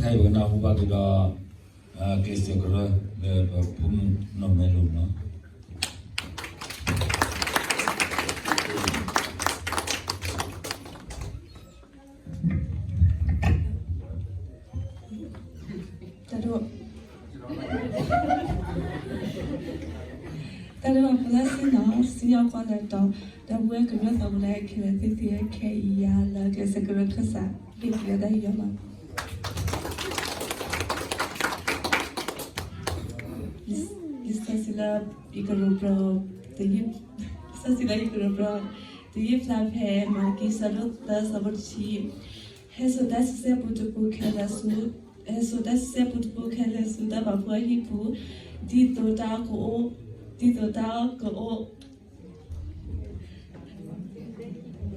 ခဲအံၤပကနၢ်ဟူဘၣ်က့ၤဒီး ကျဲးစၢးကရၢလၢပဖိမုၣ်နီၢ်မဲလိၤလီၤ. တၢ်ဒိၣ် တၢ်ဒိၣ်ပလၢစ့ၢ်နီၤ စံၣ်ညီၣ်ကွီၢ်လၢတီၤ ဒီပုၢ်ဝဲၢ်ကမျၢၢ်သးပူၤလၢခဲလၢာ်သ့ၣ်သ့ၣ်ခဲအံၤယၤလၢကျဲးစၢးကရၢခၢၣ်စး ဟ့ၣ်က့ၤလၢတၢ်ယူးယီၣ်လီၤ. လံာ်စီဆှံလၢယကရၢဘၢ လံာ်စီဆှံလၢယကရၢဘၢ တယုၢ်ဖျါဖဲ မၤလကံ အဆၢဒိၣ်သၢ အဆၢဖိတဆံ ဟဲစိာ်တၢ်ဆံဆဲၣ်ပူတပူခဲလၢာ်ဆူ ဟဲစိာ်တၢ်ဆံဆဲၣ်ပူတပူခဲလၢာ်ဆူတၢ်ပာ်ဖှိၣ်အဟံၣ်ပူၤ ဒ်သိးတၢ်အီၣ်ကအိၣ် ဒ်သိးတၢ်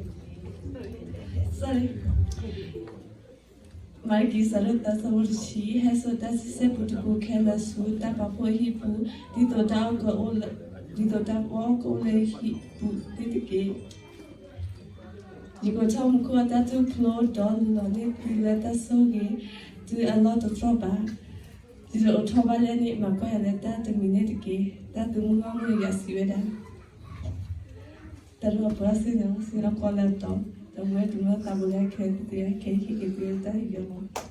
အီၣ်ကအိၣ် မၤလကံ အဆၢဒိၣ်သၢ အဆၢဖိတဆံ ဟဲစိာ်တၢ်ဆံဆဲၣ်ပူတပူခဲလၢာ်ဆူတၢ်ပာ်ဖှိၣ်အဟံၣ်ပူၤ ဒ်သိးတၢ်အီၣ်ကအိၣ်လၢ ဒ်သိးတၢ်အီၣ်ကအိၣ်လၢဟံၣ်ပူၤသ့ၣ်တက့ၢ်. ယကိးထီၣ်မူခိၣ်အတၢ်တူၢ်ဖျိ ဒီးလီၤန့ၢ်သုလၢတၢ်ဆိၣ်ဂ့ၤ တုၤအလီၢ်တတြီၢ်ဘၣ်. ဒ်သိးအိးထီၣ်ဘၣ်လဲၣ်န့ၣ် မၤကွၢ်ယၤလၢတၢ်တမံၤန့ၣ်တက့ၢ်. တၢ်သုမုၢ်ဂီၢ်မုၢ်ယၤစံးဝဲဒၣ် တၢ်ဒိၣ်ပှၤစ့ၢ်နီၤ စံၣ်ညီၣ်ကွီၢ်လၢတီၤ ဒီပုၢ်ဝဲၢ်ကမျၢၢ်သးပူၤလၢခဲလၢာ်သ့ၣ်သ့ၣ်ခဲအံၤဟ့ၣ်က့ၤသုလၢတၢ်ယူးယီၣ်လီၤ.